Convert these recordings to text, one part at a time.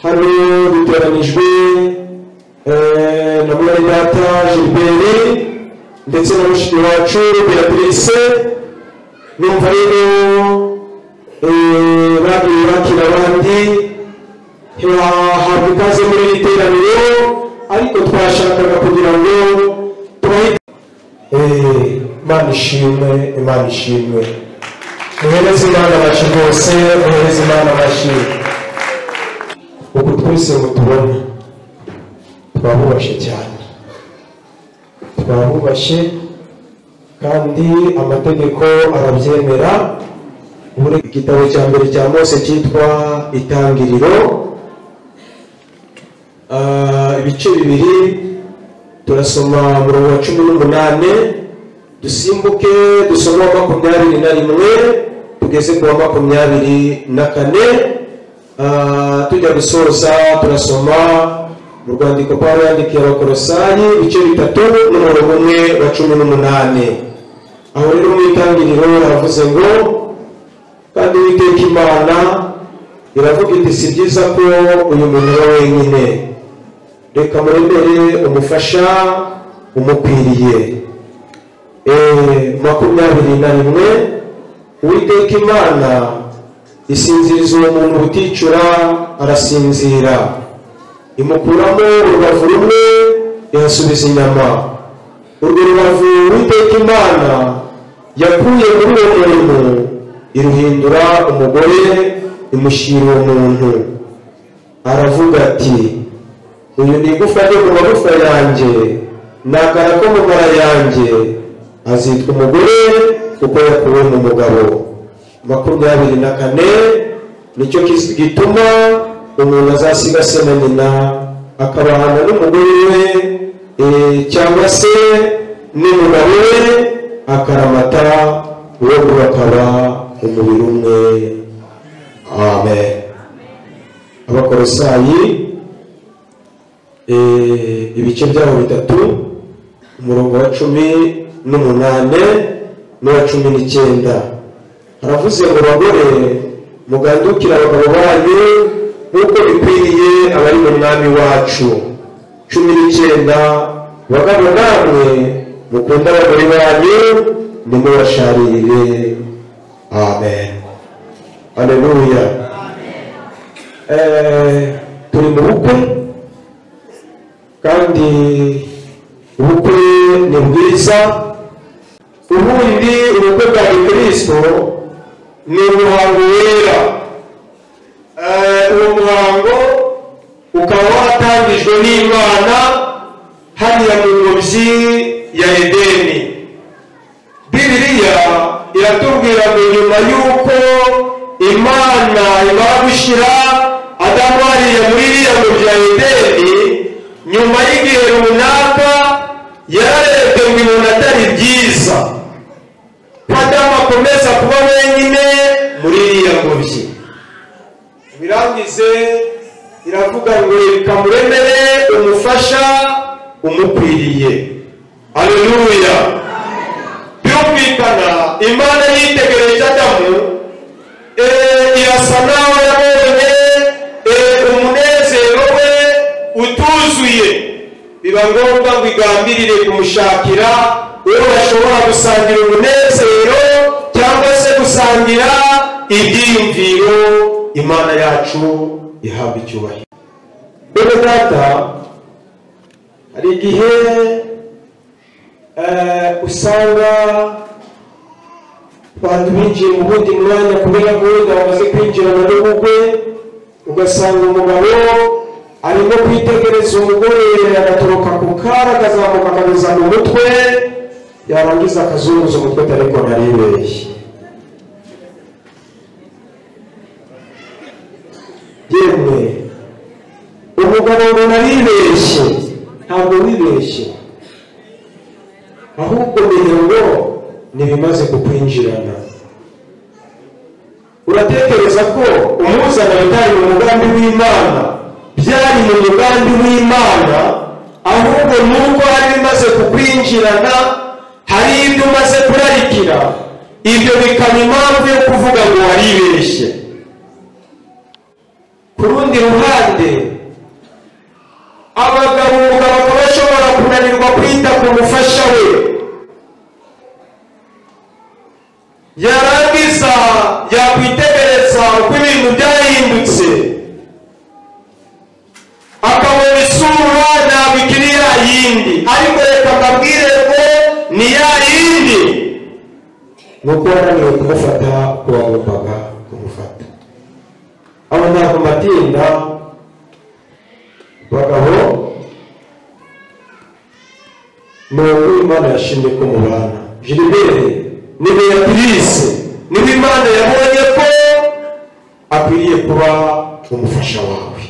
Hano duteranijwe na mwene data Gilbert ndetse na mushiki wacu Beatrice. Numva rero bagiye bakira abandi ntibahabwa ikaze muri iri teraniro, ariko twashakaga kugira ngo tubahe. Imana ishimwe, Imana ishimwe. Muhereze Imana amashyi rwose, muhereze Imana amashyi. Uku twese mutubona twabubashye cyane, twabubashye kandi amategeko arabyemera. Igitabo cya mbere cya Mose cyitwa Itangiriro, ibice 2, turasoma umurongo wa 18, dusimbuke dusome 21 tugeze ku wa 24. Tujya gusoza turasoma mu rwandiko Pawulo yandikiye Abakolosayi ibice 3 n'umurongo 1 wa 18. Aho rero mu Itangiriro haravuze ngo: kandi Uwiteka Imana iravuga iti, si byiza ko uyu muntu aba wenyine, reka muremere umufasha umukwiriye. 21, Uwiteka Imana isinziriza uwo muntu uticura, arasinzira, imukuramo urubavu rumwe ihasubiza inyama. Urwo rubavu Uwiteka Imana yakuye muri uwo muntu iruhindura umugore, imushyira uwo muntu. Aravuga ati: uyu ni igufa ryo mu magufa yanjye, ni akara ko mu mara yanjye, azitwa umugore kuko yakuwe mu mugabo. 24, nicyo gituma umuntu azasiga se na nyina akabana n'umugore we, cyangwa se n'umugabo we, akaramata, uwo bakaba umubiri umwe. Amen. Abakolosayi ibice byabo 3, umurongo wa 18 n'uwa 19, haravuze ngo: bagore mugandukire abagabo banyu nk'uko bikwiriye abari mu mwami wacu. 19, bagabo namwe mukunde abagore banyu, ntimubasharirire. Amen. Haleluya. Turi mu bukwe, kandi ubukwe ni bwiza. Ubundi ubukwe bwa Kristo ni umuhango wera. Uwo muhango ukaba watangijwe n'Imana hariya mu ngobyi ya Edeni. Bibiliya iratubwira ngo nyuma y'uko Imana imara gushyira Adamu hariya muri iriya ngobyi ya Edeni, nyuma y'igihe runaka yararebye ngo ibona atari byiza ko Adamu akomeza kuba wenyine muri iriya ngobyi. Birangize iravuga ngo reka muremere umufasha umukwiriye. Haleluya. Birumvikana Imana yitegereje Adamu, irasa naho yabonye umunezero we utuzuye, biba ngombwa ngo igambirire kumushakira uwo bashobora gusangira umunezero cyangwa se gusangira ibyiyumviro. Imana yacu ihabwa icyubahiro. Bene data, hari igihe usanga abantu binjiye mu bundi mwanya kubera ko wenda bamaze kwinjirana n'ubukwe, ugasanga umugabo arimo kwitegereza umugore, agatoroka ku kara akazamuka akageza mu mutwe, yarangiza akazunguza umutwe ariko ntaribeshye. Yemwe umugabo ngo naribeshye, ntabwo wibeshye, ahubwo menya ngo ntibimaze kukwinjirana. Uratekereza ko umuzana bitari mu mugambi w'Imana? Byari mu mugambi w'Imana, ahubwo nuko hari bimaze kukwinjirana, hari ibyo umaze kurarikira, ibyo bikaba impamvu yo kuvuga ngo waribeshye. Ku rundi ruhande abagabo, umugabo akaba ashobora kunanirwa kwita ku mufasha we, yarangiza yakwitegereza uko ibintu byahindutse akabona isura ntabwo ikiri ya yindi, ariko reka mbabwire ko ni ya yindi, nuko wananiwe kumufata uko wagombaga kumufata. Abo ntabwo mbatinda bagabo, ni uko Imana yashimye ko mubana. Gilbert ni Beatrice, niba Imana yabonye ko akwiriye kuba umufasha wawe.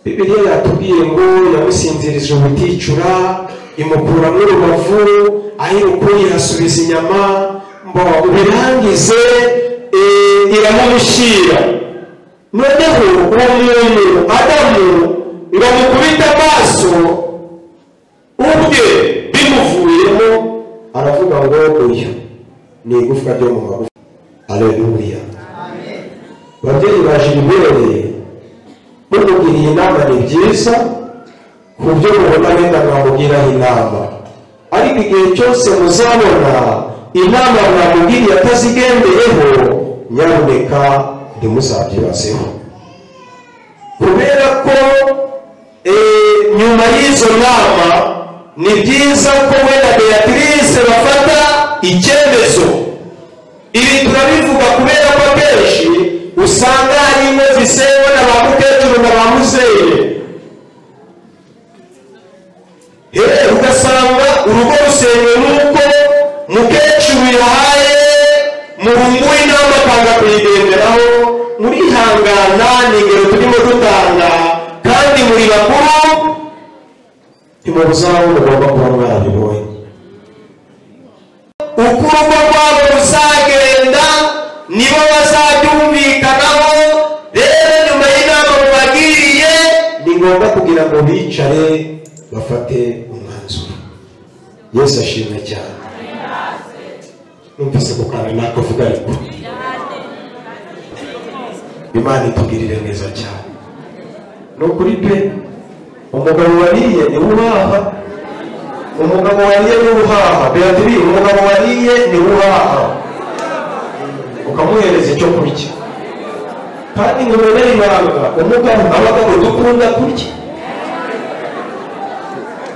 Bibiliya yatubwiye ngo yamusinzirije ubuticura, imukuramo urubavu, aho irukuye ihasubiza inyama, ngo ubirangize iramumushyira. Noneho uwo muntu Adamu ngo amukubite amaso ubwe bimuvuyemo, aravuga ngo uyu ni igufwa ryo mu magufa. Haleluya. Babyeyi ba Gilbert mumugiriye inama ni byiza, ku byo mubona wenda mwamugiraho inama, ariko igihe cyose muzabona inama mwamugiriye atazigendeyeho, nyabuneka ntimuzabyibazeho, kubera ko nyuma y'izo nama ni byiza ko we na Beatrice bafata icyemezo. Ibi turabivuga kubera ko akenshi usanga hari ingo zisenywa na ba mukecuru na ba muzehe, ugasanga urugo rusenywe nuko mukecuru yahaye muhungu w'inama akanga kuyigenderaho. Murihangana, ni ingero turimo dutanga, kandi muri bakuru ntimubuze aho mugomba kuba mwarabibonye. Uko urugo rwabo ruzagenda nibo bazabyumvikanaho. Rero nyuma y'inama mubagiriye ni ngombwa kugira ngo bicare bafate umwanzuro. Yesu ashimwe cyane. Numvise ku kantu nakavuga, ariko Imana itugirire neza cyane. Ni ukuri pe, umugabo wariye ni uhaha, umugabo wariye ni uhaha. Beatrice, umugabo wariye ni uhaha, ukamuhereza icyo kurya. Kandi ngo bene ibanga, umugabo, abagabo dukunda kurya.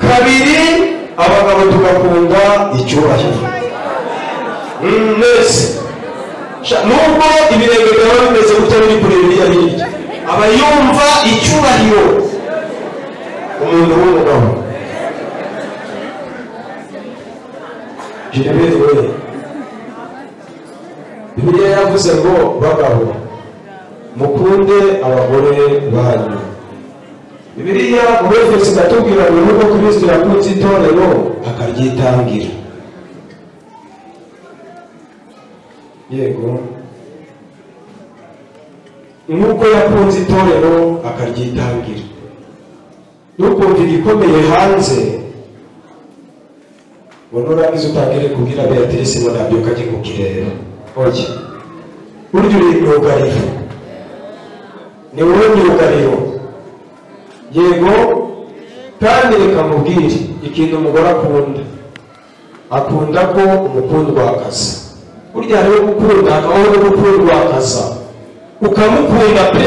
Kabiri, abagabo tugakunda icyubahiro. Mwese nubwo ibirenge byaba bimeze gutya biri kureba iriya hirya, aba yumva icyubahiro umuntu w'umugabo. Gilbert we, Bibiliya yavuze ngo bagabo mukunde abagore banyu. Bibiliya mu Efeso iratubwira ngo nubwo Kristo yakunze itorero akaryitangira. Yego, nk'uko yakunze itorero akaryitangira. Ntukumve igikomeye hanze ngo nurangiza utangire kubwira Beatrice ngo nabyuka ajye kukireba. Oya, burya uri myugariro, ni wowe myugariro. Yego, kandi reka mubwire ikintu umugore akunda. Akunda ko umukundwakaza. Burya hariho gukunda, hakabaho no gukundwakaza, ukamukunda pe.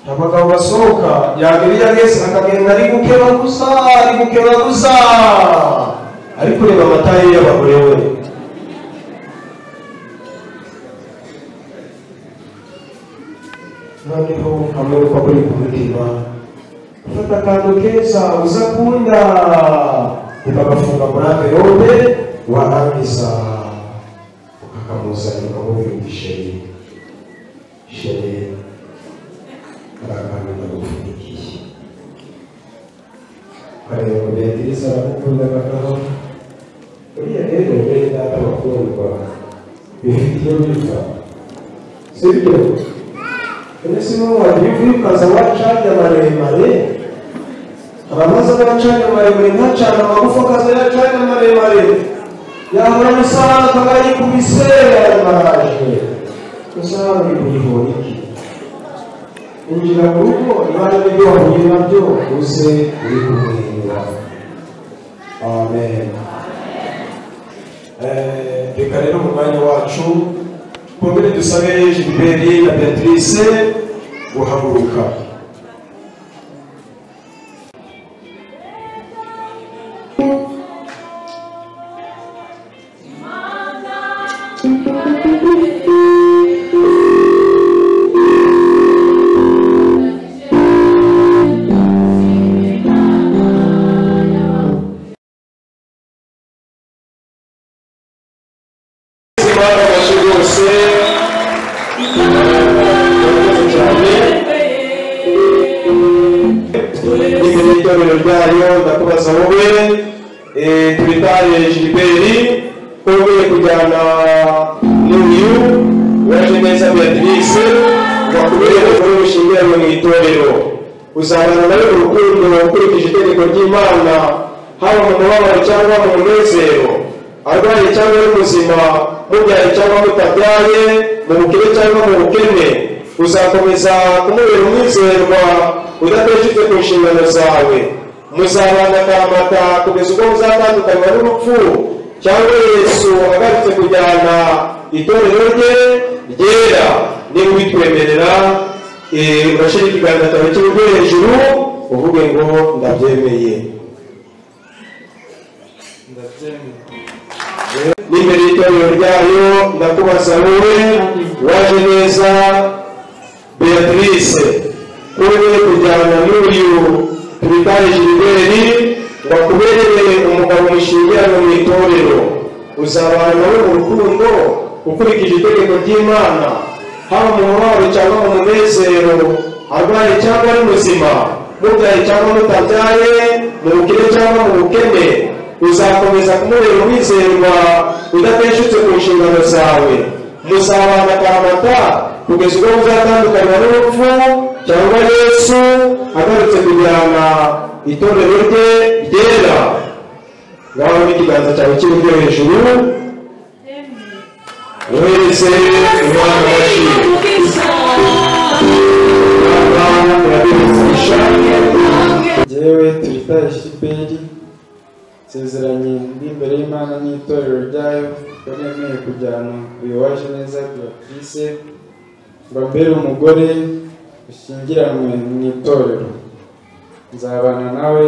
Abagabo basohoka yagera iyo ageze akagenda ari gukeba gusa, ari gukeba gusa, ari kureba amataye y'abagore we. Noneho ukamwereka ko uri ku mutima, ufata akantu keza uza akunda ukagafunga muri amverope, warangiza ukakamuzanira ukamubwira uti sheri, sheri, hari akantu ndagupfundikiye. Ukareba ngo Beatrice aragukunda kakaho. Uriya rero bene data bakundwa, bifite iyo biva, sibyo? Ese niba wagiye ukaza wacanye maremare, ababaza bacanye maremare ntacane amagufa, akaza yacanye maremare, yahora n'isaha akaba yikubise, arabaraje isaha uri kuyihora iki? Injira mu rugo, niba hari n'ibyo wahuye nabyo uze uri kumwenyura. Amen. Reka rero mu mwanya wacu twongere dusabe Gilbert na Beatrice guhaguruka. Ndakubaza wowe Turitaye Gilbert ko ugiye kujyana n'uyu waje neza Beatrice ngo akubere umugore mushyingiranywe mu itorero. Uzabana nawe mu rukundo ukurikije itegeko ry'Imana, haba mu mubabaro cyangwa mu munezero, arwaye cyangwa ari muzima, mubyaye cyangwa mutabyaye, mu bukire cyangwa mu bukene. Uzakomeza kumubera umwizerwa udateshutse ku nshingano zawe. Muzabana akaramata kugeza ubwo muzatandukanywa n'urupfu cyangwa Yesu agarutse kujyana itorero rye ryera. Niba ubitwemerera, urashyira ikiganza cyawe cy'iburyo hejuru uvuge ngo ndabyemeye. N'imbere y'itorero ryayo ndakubaza wowe waje neza Beatrice ko ugiye kujyana n'uyu Turitaye Gilbert ngo akuberere umugabo mushyingiranywe mu itorero. Uzabana nawe mu rukundo ukurikije itegeko ry'Imana, haba mu mubabaro cyangwa mu munezero, arwaye cyangwa ari muzima, mubyaye cyangwa mutabyaye, mu bukire cyangwa mu bukene. Uzakomeza kumubera umwizerwa udateshutse ku nshingano zawe. Muzabana akaramata kugeza ubwo muzatandukanywa n'urupfu cyangwa Yesu agarutse kujyana itorero rye ryera. Ngaho n'ikiganza cyawe cy'iburyo hejuru wohereze Imana amashyi. Jyewe Turitaye Gilbert nsezeranye ndi imbere y'Imana n'itorero ryayo ko nemeye kujyana uyu waje neza Beatrice ngo ambere umugore ushyingiranwe mu itorero. Nzabana nawe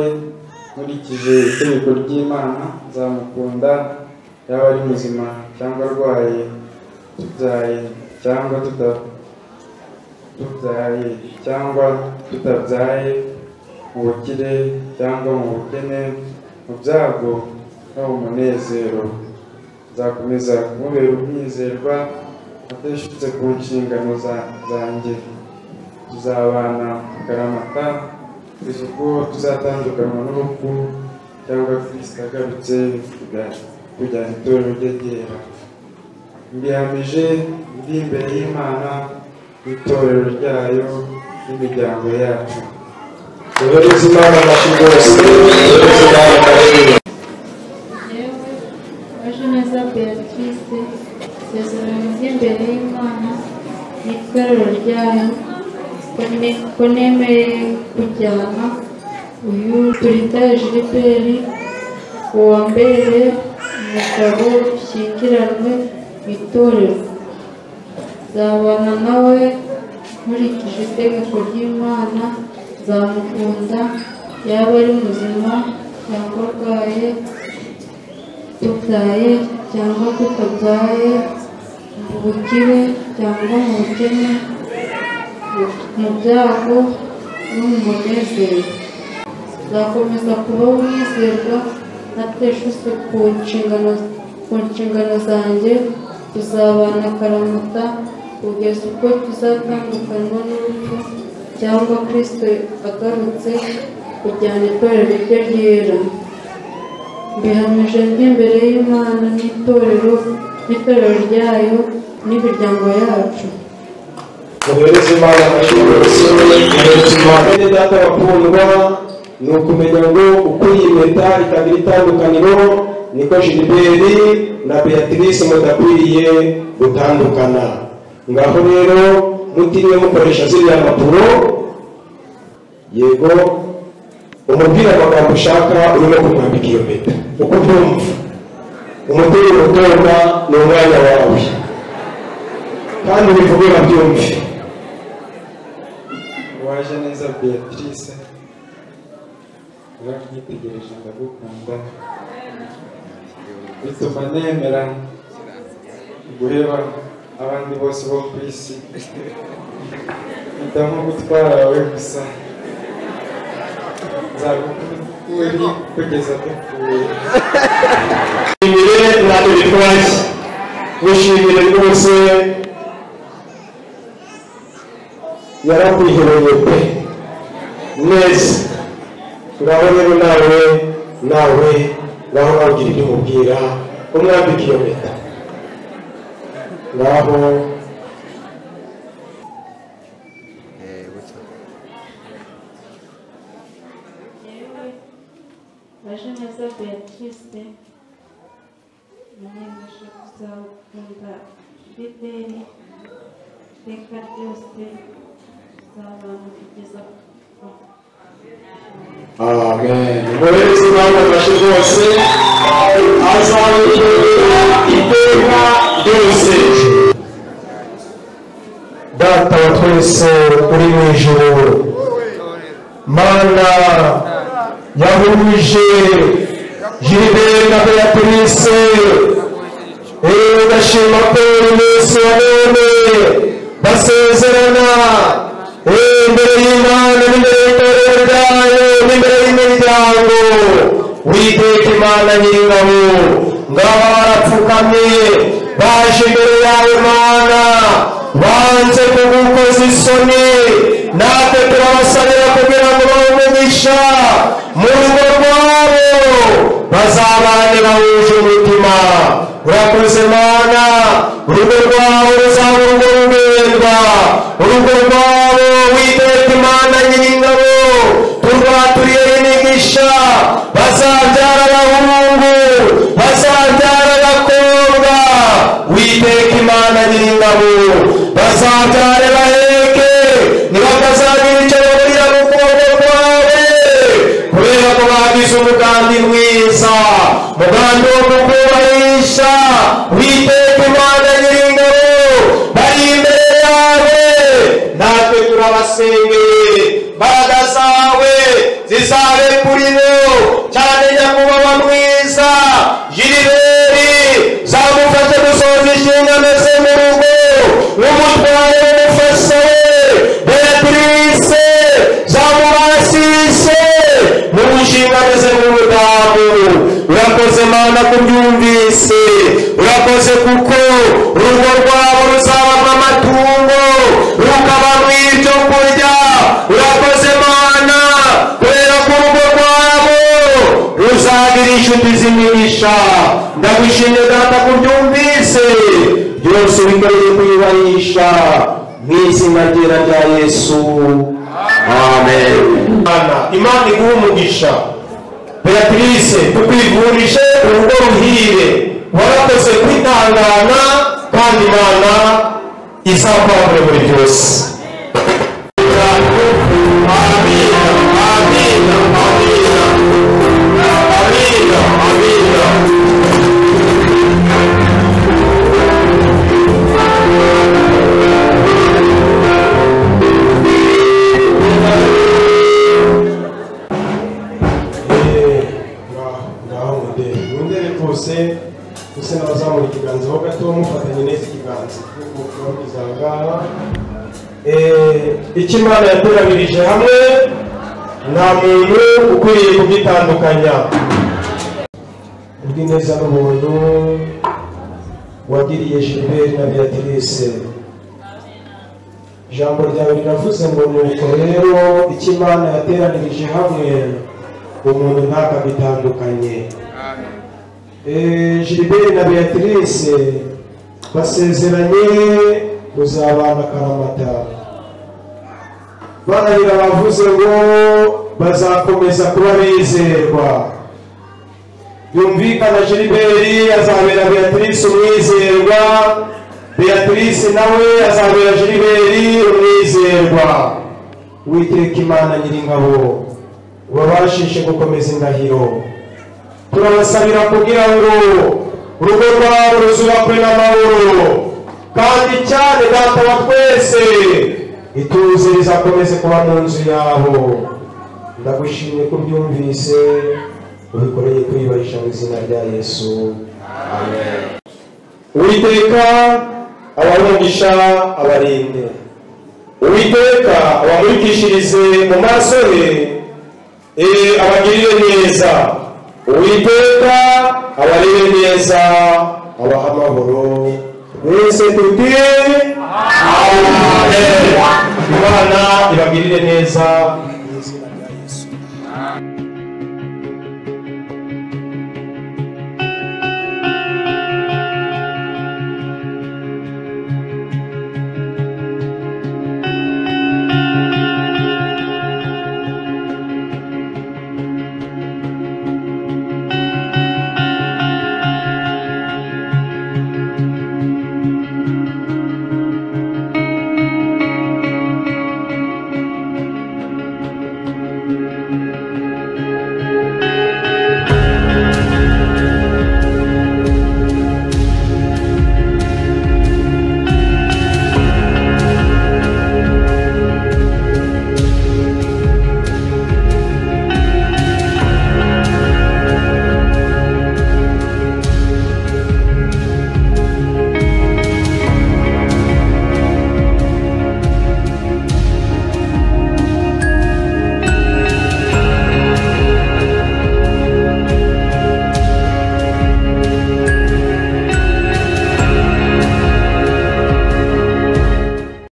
nkurikije itegeko ry'Imana, nzamukunda yaba ari muzima cyangwa arwaye, tubyaye cyangwa tutabyaye, mu bukire cyangwa mu bukene, mu byago no mu munezero. Nzakomeza kumubera umwizerwa ateshutse ku nshingano zanjye. Tuzabana akaramata kugeza ubwo tuzatandukanywa n'urupfu cyangwa Kristo agarutse kujyana itorero rye ryera. Mbihamije ndi imbere y'Imana n'itorero ryayo n'imiryango yacu. Duhereze Imana amashyi rwose, duhereze Imana amashyi. Yewe waje neza Beatrice isezerano ry'imbere y'Imana n'itorero ryayo ko nemeye kujyana uyu Turitaye Gilbert uwambere umugabo ushyingiranwe mu itorero. Nzabana nawe nkurikije itegeko ry'Imana, nzamukunda yaba ari muzima cyangwa arwaye, tubyaye cyangwa tutabyaye, mu bukire cyangwa mu bukene, mu byago no mu munezero. Nzakomeza kuba umwizerwa ntateshutse ku nshingano zanjye. Tuzabana akaramata kugeza ubwo tuzatandukanywa n'urupfu cyangwa Kristo agarutse kujyana itorero rye ryera. Mbihamije ndi imbere y'Imana n'itorero ryayo n'imiryango yacu. Muhereze Imana amashyi rwose, muhereze Imana. Bene data bakundwa, ni ukumenya ngo uko iyi mpeta itagira itandukaniro niko Gilbert na Beatrice mudakwiriye gutandukana. Ngaho rero Mutiriwe mukoresha ziriya mpapuro. Yego, umubwire amagambo ushaka urimo kumwambika iyo mpeta uko ubyumva. Umutera umutoza ni umwanya wawe, kandi ubivuge babyumve. Uwajeneza Beatrice, urakwitegereje ndagukunda, bituma nemera guheba abandi bose bo ku isi, mpitamo gutwara wowe gusa, nzagukunda uri kugeza dupfuye. Mushimire ntacyo bitwaye, mushimire rwose, yarakwihereye pe neza. Ngaho rero nawe ngaho wabwira ibyo umubwira, umwambika iyo mpeta. Ngaho Uwajeneza Beatrice, niyemeje kuzakunda Gilbert iteka ryose, tuzabana kugeza gupfa. Amen. Muhereze Imana amashyi rwose, azabikora iteka ryose. Data wa twese uri mu ijuru, Mana yahuje Gilbert na Beatrice, ndashima ko uyu munsi wa none basezerana imbere y'Imana n'imbere y'itorero ryayo n'imbere y'imiryango. Witeka Imana Nyiringabo, ngaba barapfukamye baje imbere yawe Mana, banze kugukoza isoni, natwe turabasabira kugira ngo babe umugisha mu rugo rwabo, bazabane bahuje umutima. Urakoze Mana, urugo rwabo ruzaba urugo rugendwa, urugo rwabo Witeka Imana Nyiringabo turwaturiye imigisha, bazabyara abahungu, bazabyara abakobwa. Witeka Imana Nyiringabo bazabyare baheke, ntibakazagira icyo bahurira mu kuboko kwawe, kubera ko bagize umugambi mwiza, umugambi wo kukubahisha. Witeka Imana Nyiringabo bari imbere yawe, natwe turabasengeye, imbaraga zawe zizabe kuri bo, cyane nyakubahwa mwiza Gilbert, zamufashe gusohoza inshingano ze mu rugo nk'umutware w'umufasha we. Beatrice zamubashishe mu nshingano ze nk'umudamu. Urakoze Mana kubyumvise, urakoze kuko urugo rwabo ruzabamo amatungo, rukabamo ibyo kurya. Urakoze Mana kubera ko urugo rwabo ruzagira inshuti z'imigisha. Ndagushimye Data kubyumvise, byose ubikoreye kuyubahisha mu izina ryera rya Yesu, amen. Imana iguhe umugisha. Beatrice, tukwivurije urugo ruhire, warakoze kwitangana, kandi Imana izakwagure muri byose. Amina, amina, amina, amina, amina. Ngaho mundebe rwose, use n'abazamura ikiganza ho gato, mufatanye neza ikiganza kuko ngaha. Icyo Imana yateranirije hamwe nta muntu ukwiriye kugitandukanya. Ubwineza n'ubuntu wagiriye Gilbert na Beatrice, ijambo ryawe riravuze ngo nuko rero icyo Imana yateranirije hamwe umuntu ntakagitandukanye. Gilbert na Beatrice basezeranye kuzabana akaramata. Barahira bavuze ngo bazakomeza kuba bizerwa. Yumvikana Gilbert azabera Beatrice umwizerwa, Beatrice nawe azabera Gilbert umwizerwa. Uwiteka Imana Nyiringabo, ubabashishe gukomeza indahiro. Turabasabira kugira ngo urugo rwabo ruzubakwe n'amahoro, kandi cyane Data wa twese ituze rizakomeze kuba mu nzu yabo. Ndagushimye ko ubyumvise, ubikoreye kwiyubahisha mu izina rya Yesu, amen. Uwiteka abahe umugisha, abarinde. Uwiteka abamurikishirize mu maso he, abagirire neza. Uwiteka abarebe neza, abahe amahoro. Twese tuti amen. Imana ibagirire neza mu izina rya Yesu.